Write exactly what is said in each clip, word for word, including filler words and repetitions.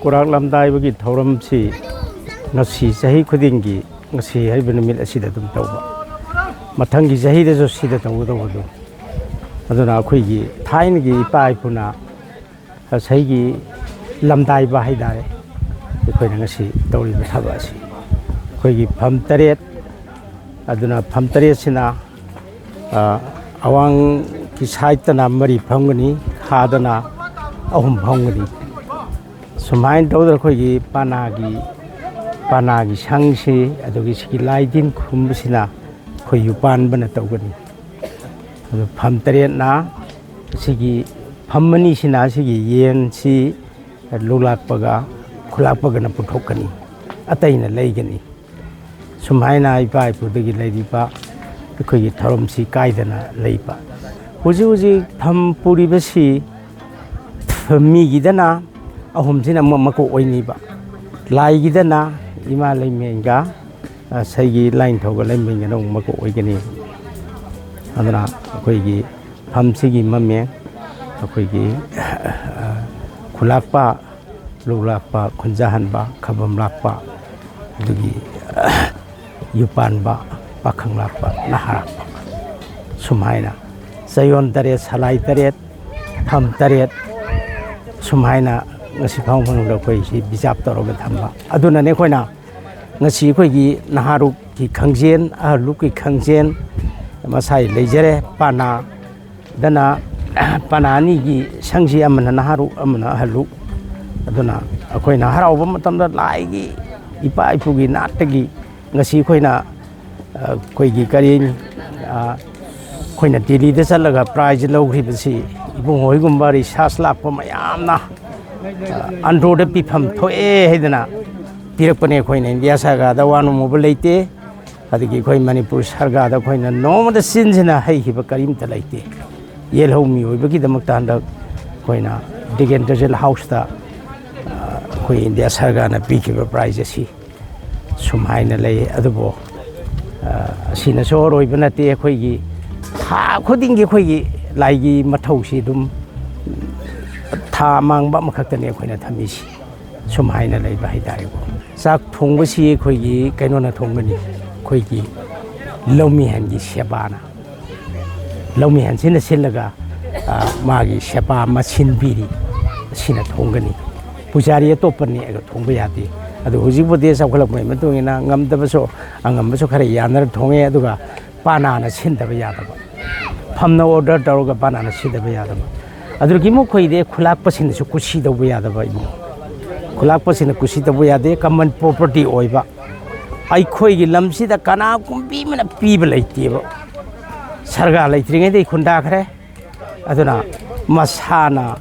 ꯈꯨꯔꯥꯛ ꯂꯝꯗꯥꯏꯕꯒꯤ ꯊꯧꯔꯝꯁꯤ ꯉꯁꯤ ꯆꯍꯤ ꯈꯨꯗꯤꯡꯒꯤ ꯉꯁꯤ ꯍꯥꯏꯔꯤꯕ ꯅꯨꯃꯤꯠ ꯑꯁꯤꯗ ꯑꯗꯨꯝ ꯇꯧꯕ, ꯃꯊꯪꯒꯤ ꯆꯍꯤꯗꯁꯨ ꯁꯤꯗ ꯇꯧꯒꯗꯧꯕꯗꯨ꯫ ꯑꯗꯨꯅ ꯑꯩꯈꯣꯏꯒꯤ ꯊꯥꯏꯅꯒꯤ ꯏꯄꯥ ꯏꯄꯨꯅ ꯉꯁꯥꯏꯒꯤ ꯂꯝꯗꯥꯏꯕ ꯍꯥꯏꯇꯥꯔꯦ, ꯑꯩꯈꯣꯏꯅ ꯉꯁꯤ ꯇꯧꯔꯤꯕ ꯊꯕꯛ ꯑꯁꯤ ꯑꯩꯈꯣꯏꯒꯤ ꯐꯝ ꯇꯔꯦꯠ, ꯑꯗꯨꯅ ꯐꯝ ꯇꯔꯦꯠꯁꯤꯅ, ꯑ, ꯑꯋꯥꯡꯒꯤ ꯁꯥꯏꯠꯇꯅ ꯃꯔꯤ ꯐꯝꯒꯅꯤ, ꯈꯥꯗꯅ ꯑꯍꯨꯝ ꯐꯝꯒꯅꯤ꯫ ꯁꯨꯃꯥꯏꯅ ꯇꯧꯗꯅ ꯑꯩꯈꯣꯏꯒꯤ ꯄꯅꯥꯒꯤ, ꯄꯅꯥꯒꯤ ꯁꯪꯁꯤ, ꯑꯗꯨꯒꯤ ꯁꯤꯒꯤ ꯂꯥꯏ ꯇꯤꯟ ꯈꯨꯔꯨꯝꯕꯁꯤꯅ ꯑꯩꯈꯣꯏ ꯌꯨꯄꯥꯟꯕꯅ ꯇꯧꯒꯅꯤ꯫ ꯑꯗꯨ ꯐꯝ ꯇꯔꯦꯠꯅ ꯁꯤꯒꯤ ꯐꯝ ꯑꯅꯤꯁꯤꯅ ꯁꯤꯒꯤ ꯌꯦꯟꯁꯤ ꯂꯨꯛꯂꯥꯛꯄꯒ ꯈꯨꯂꯥꯛꯄꯒꯅ ꯄꯨꯊꯣꯛꯀꯅꯤ, ꯑꯇꯩꯅ ꯂꯩꯒꯅꯤ꯫ ꯁꯨꯃꯥꯏꯅ ꯏꯄꯥ ꯏꯄꯨꯗꯒꯤ ꯂꯩꯔꯤꯕ ꯑꯩꯈꯣꯏꯒꯤ ꯊꯧꯔꯝꯁꯤ ꯀꯥꯏꯗꯅ ꯂꯩꯕ꯫ ꯍꯧꯖꯤꯛ ꯍꯧꯖꯤꯛ ꯐꯝ ꯄꯨꯔꯤꯕꯁꯤ ꯃꯤꯒꯤꯗꯅ ꯑꯍꯨꯝꯁꯤꯅ ꯑꯃꯨꯛ ꯃꯀꯣꯛ ꯑꯣꯏꯅꯤꯕ꯫ ꯂꯥꯏꯒꯤꯗꯅ ꯏꯃꯥ ꯂꯩꯃꯦꯟꯒ, ꯑ, ꯁꯩꯒꯤ ꯂꯥꯏꯅꯤꯡꯊꯧꯒ ꯂꯩꯃꯦꯟꯒꯅ ꯑꯃꯨꯛ ꯃꯀꯣꯛ ꯑꯣꯏꯒꯅꯤ꯫ ꯑꯗꯨꯅ ꯑꯩꯈꯣꯏꯒꯤ ꯐꯝꯁꯤꯒꯤ ꯃꯃꯤꯡ ꯑꯩꯈꯣꯏꯒꯤ, ꯑ, ꯈꯨꯂꯥꯛꯄ, ꯂꯨꯛꯂꯥꯛꯄ, ꯈꯨꯟꯖꯥꯍꯟꯕ, ꯈꯕꯝ ꯂꯥꯛꯄ, ꯑꯗꯨꯒꯤ, ꯑ, ꯌꯨꯄꯥꯟꯕ, ꯄꯥꯈꯪ ꯂꯥꯛꯄ, ꯅꯍꯥ ꯂꯥꯛꯄ, ꯁꯨꯃꯥꯏꯅ ꯆꯌꯣꯜ ꯇꯔꯦꯠ, ꯁꯂꯥꯏ ꯇꯔꯦꯠ, ꯐꯝ ꯇꯔꯦꯠ, ꯁꯨꯃꯥꯏꯅ ꯉꯁꯤ ꯐꯥꯎ ꯃꯅꯨꯡꯗ ꯑꯩꯈꯣꯏ ꯁꯤ ꯕꯤꯖꯥꯞ ꯇꯧꯔꯒ ꯊꯝꯕ꯫ ꯑꯗꯨꯅꯅꯦ ꯑꯩꯈꯣꯏꯅ ꯉꯁꯤ ꯑꯩꯈꯣꯏꯒꯤ ꯅꯍꯥꯔꯨꯛꯀꯤ ꯈꯪꯖꯦꯟ, ꯑꯍꯜꯂꯨꯛꯀꯤ ꯈꯪꯖꯦꯟ ꯃꯁꯥꯏ ꯂꯩꯖꯔꯦ꯫ ꯄꯥꯅꯥꯗꯅ, ꯄꯥꯅꯥ ꯑꯅꯤꯒꯤ ꯁꯪꯁꯤ ꯑꯃꯅ ꯅꯍꯥꯔꯨꯛ, ꯑꯃꯅ ꯑꯍꯜꯂꯨꯛ꯫ ꯑꯗꯨꯅ ꯑꯩꯈꯣꯏꯅ ꯍꯔꯥꯎꯕ ꯃꯇꯝꯗ ꯂꯥꯏꯒꯤ, ꯏꯄꯥ ꯏꯄꯨꯒꯤ ꯅꯥꯠꯇꯒꯤ ꯉꯁꯤ ꯑꯩꯈꯣꯏꯅ, ꯑ, ꯑꯩꯈꯣꯏꯒꯤ ꯀꯔꯤ, ꯑ, ꯑꯩꯈꯣꯏꯅ ꯗꯤꯜꯂꯤꯗ ꯆꯠꯂꯒ ꯄ꯭ꯔꯥꯏꯖ ꯂꯧꯈ꯭ꯔꯤꯕꯁꯤ ꯏꯕꯨꯡꯉꯣ ꯍꯣꯏꯒꯨꯝꯕ ꯔꯤꯁꯥꯔꯁ ꯂꯥꯛꯄ ꯃꯌꯥꯝꯅ, ꯑ, ꯑꯟꯗ꯭ꯔꯣꯗ ꯄꯤꯐꯝ ꯊꯣꯛꯑꯦ ꯍꯥꯏꯗꯅ ꯄꯤꯔꯛꯄꯅꯦ꯫ ꯑꯩꯈꯣꯏꯅ ꯏꯟꯗꯤꯌꯥ ꯁꯔꯀꯥꯔꯗ ꯋꯥ ꯅꯣꯝꯃꯨꯕ ꯂꯩꯇꯦ, ꯑꯗꯒꯤ ꯑꯩꯈꯣꯏ ꯃꯅꯤꯄꯨꯔ ꯁꯔꯀꯥꯔꯗ ꯑꯩꯈꯣꯏꯅ ꯅꯣꯡꯃꯗ ꯆꯤꯟꯁꯤꯟꯅ ꯍꯩꯈꯤꯕ ꯀꯔꯤꯝꯇ ꯂꯩꯇꯦ꯫ ꯌꯦꯜꯍꯧꯃꯤ ꯑꯣꯏꯕꯒꯤꯗꯃꯛꯇ ꯍꯟꯗꯛ ꯑꯩꯈꯣꯏꯅ ꯗꯤꯒꯦꯟ ꯇꯖꯦꯜ ꯍꯥꯎꯁꯇ, ꯑ, ꯑꯩꯈꯣꯏ ꯏꯟꯗꯤꯌꯥ ꯁꯔꯀꯥꯔꯅ ꯄꯤꯈꯤꯕ ꯄ꯭ꯔꯥꯏꯖ ꯑꯁꯤ ꯁꯨꯝ ꯍꯥꯏꯅ ꯂꯩ꯫ ꯑꯗꯨꯕꯨ, ꯑ, ꯑꯁꯤꯅꯁꯨ ꯑꯔꯣꯏꯕ ꯅꯠꯇꯦ꯫ ꯑꯩꯈꯣꯏꯒꯤ ꯊꯥ ꯈꯨꯗꯤꯡꯒꯤ ꯑꯩꯈꯣꯏꯒꯤ ꯂꯥꯏꯒꯤ ꯃꯊꯧꯁꯤ ꯑꯗꯨꯝ ꯊꯥ ꯃꯥꯡꯕ ꯑꯃꯈꯛꯇꯅꯤ ꯑꯩꯈꯣꯏꯅ ꯊꯝꯃꯤꯁꯤ꯫ ꯁꯨꯝ ꯍꯥꯏꯅ ꯂꯩꯕ ꯍꯥꯏꯇꯥꯔꯦꯀꯣ꯫ ꯆꯥꯛ ꯊꯣꯡꯕꯁꯤ ꯑꯩꯈꯣꯏꯒꯤ ꯀꯩꯅꯣꯅ ꯊꯣꯡꯒꯅꯤ, ꯑꯩꯈꯣꯏꯒꯤ ꯂꯧꯃꯤꯍꯟꯒꯤ ꯁꯦꯕꯥꯅ, ꯂꯧꯃꯤꯍꯟꯁꯤꯅ ꯁꯤꯜꯂꯒ, ꯑ, ꯃꯥꯒꯤ ꯁꯦꯕꯥ ꯃꯁꯤꯟ ꯄꯤꯔꯤ, ꯑꯁꯤꯅ ꯊꯣꯡꯒꯅꯤ꯫ ꯄꯨꯖꯥꯔꯤ ꯑꯇꯣꯞꯄ ꯅꯦꯛꯑꯒ ꯊꯣꯡꯕ ꯌꯥꯗꯦ꯫ ꯑꯗꯨ ꯍꯧꯖꯤꯛꯄꯨꯗꯤ ꯆꯥꯎꯈꯠꯂꯛꯄꯒꯤ ꯃꯇꯨꯡ ꯏꯟꯅ ꯉꯝꯗꯕꯁꯨ, ꯑꯉꯝꯕꯁꯨ ꯈꯔ ꯌꯥꯅꯔ ꯊꯣꯡꯉꯦ꯫ ꯑꯗꯨꯒ ꯄꯥꯅꯥꯅ ꯁꯤꯟꯗꯕ ꯌꯥꯗꯕ, ꯐꯝꯅ ꯑꯣꯔꯗꯔ ꯇꯧꯔꯒ ꯄꯥꯅꯥꯅ ꯁꯤꯟꯗꯕ ꯌꯥꯗꯕ꯫ ꯑꯗꯨꯗꯒꯤ ꯃꯈꯣꯏꯗꯤ ꯈꯨꯂꯥꯛꯄꯁꯤꯡꯅꯁꯨ ꯀꯨꯁꯤ ꯇꯧꯕ ꯌꯥꯗꯕ ꯏꯃꯨꯡ, ꯈꯨꯂꯥꯛꯄꯁꯤꯡꯅ ꯀꯨꯁꯤ ꯇꯧꯕ ꯌꯥꯗꯦ꯫ ꯀꯃꯟ ꯄ꯭ꯔꯣꯄꯔꯇꯤ ꯑꯣꯏꯕ ꯑꯩꯈꯣꯏꯒꯤ ꯂꯝꯁꯤꯗ ꯀꯅꯥꯒꯨꯝꯕꯤ ꯑꯃꯅ ꯄꯤꯕ ꯂꯩꯇꯦꯕ꯫ ꯁꯔꯒꯥ ꯂꯩꯇ꯭ꯔꯤꯉꯩꯗꯒꯤ ꯈꯨꯟꯗꯥꯈ꯭ꯔꯦ꯫ ꯑꯗꯨꯅ ꯃꯁꯥꯅ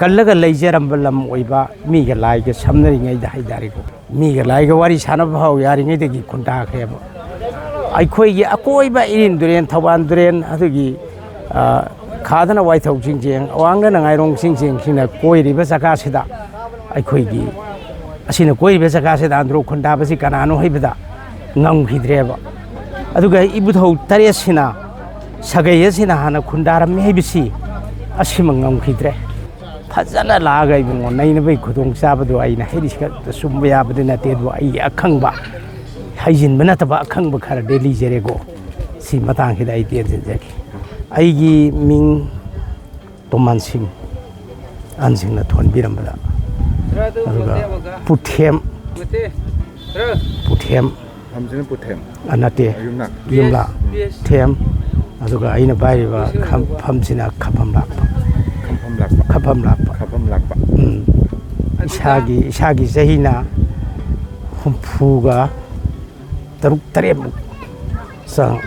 ꯀꯜꯂꯒ ꯂꯩꯖꯔꯝꯕ ꯂꯝ ꯑꯣꯏꯕ, ꯃꯤꯒ ꯂꯥꯏꯒ ꯁꯝꯅꯔꯤꯉꯩꯗ ꯍꯥꯏꯇꯥꯔꯦꯀꯣ, ꯃꯤꯒ ꯂꯥꯏꯒ ꯋꯥꯔꯤ ꯁꯥꯟꯅꯕ ꯐꯥꯎ ꯌꯥꯔꯤꯉꯩꯗꯒꯤ ꯈꯨꯟꯗꯥꯈ꯭ꯔꯦꯕ꯫ ꯑꯩꯈꯣꯏꯒꯤ ꯑꯀꯣꯏꯕ ꯏꯔꯤꯟ ꯇꯨꯔꯦꯟ, ꯊꯧꯕꯥꯜ ꯇꯨꯔꯦꯟ, ꯑꯗꯨꯒꯤ, ꯑ, ꯈꯥꯗꯅ ꯋꯥꯏꯊꯧ ꯆꯤꯡꯖꯦꯡ, ꯑꯋꯥꯡꯗꯅ ꯉꯥꯏꯔꯣꯡ ꯆꯤꯡꯖꯦꯡꯁꯤꯡꯅ ꯀꯣꯏꯔꯤꯕ ꯖꯒꯥꯁꯤꯗ ꯑꯩꯈꯣꯏꯒꯤ, ꯑꯁꯤꯅ ꯀꯣꯏꯔꯤꯕ ꯖꯒꯥꯁꯤꯗ ꯑꯟꯗ꯭ꯔꯣ ꯈꯨꯟꯗꯥꯕꯁꯤ ꯀꯅꯥꯅꯣ ꯍꯥꯏꯕꯗ ꯉꯝꯈꯤꯗ꯭ꯔꯦꯕ꯫ ꯑꯗꯨꯒ ꯏꯕꯨꯙꯧ ꯇꯔꯦꯠꯁꯤꯅ, ꯁꯥꯒꯩ ꯑꯁꯤꯅ ꯍꯥꯟꯅ ꯈꯨꯟꯗꯥꯔꯝꯃꯤ ꯍꯥꯏꯕꯁꯤ ꯑꯁꯤꯃ ꯉꯝꯈꯤꯗ꯭ꯔꯦ꯫ ꯐꯖꯅ ꯂꯥꯛꯑꯒ ꯏꯕꯨꯡꯉꯣ ꯅꯩꯅꯕꯒꯤ ꯈꯨꯗꯣꯡꯆꯥꯕꯗꯣ ꯑꯩꯅ ꯍꯥꯏꯔꯤꯁꯤ ꯈꯛꯇ ꯆꯨꯝꯕ ꯌꯥꯕꯗꯤ ꯅꯠꯇꯦ, ꯑꯗꯨꯕꯨ ꯑꯩꯒꯤ ꯑꯈꯪꯕ, ꯍꯩꯖꯤꯟꯕ ꯅꯠꯇꯕ ꯑꯈꯪꯕ ꯈꯔꯗꯤ ꯂꯤꯖꯔꯦꯀꯣ꯫ ꯁꯤ ꯃꯇꯥꯡꯁꯤꯗ ꯑꯩ ꯇꯦꯟꯁꯤꯟꯖꯒꯦ꯫ ꯑꯩꯒꯤ ꯃꯤꯡ ꯇꯣꯃꯥꯟ ꯁꯤꯡ, ꯑꯍꯟꯁꯤꯡꯅ ꯊꯣꯟꯕꯤꯔꯝꯕꯗ꯫ ꯑꯗꯨꯒ ꯄꯨꯊꯦꯝ, ꯄꯨꯊꯦꯝ, ꯐꯝꯁꯤꯅ ꯄꯨꯊꯦꯝ꯫ ꯑ, ꯅꯠꯇꯦ, ꯌꯨꯝꯅꯥꯛ꯫ ꯌꯨꯝꯂꯥ, ꯊꯦꯝ꯫ ꯑꯗꯨꯒ ꯑꯩꯅ ꯄꯥꯏꯔꯤꯕ ꯈꯝ-, ꯐꯝꯁꯤꯅ ꯈꯝꯐꯝ ꯂꯥꯛꯄ꯫ ꯈꯝꯐꯝ ꯂꯥꯛꯄ꯫ ꯈꯝꯐꯝ ꯂꯥꯛꯄ꯫ ꯈꯝꯐꯝ ꯂꯥꯛꯄ꯫ ꯎꯝ꯫ ꯏꯁꯥꯒꯤ, ꯏꯁꯥꯒꯤ ꯆꯍꯤꯅ ꯍꯨꯝꯐꯨꯒ ꯇꯔꯨꯛ ꯇꯔꯦꯠꯃꯨꯛ ꯆꯥꯡ꯫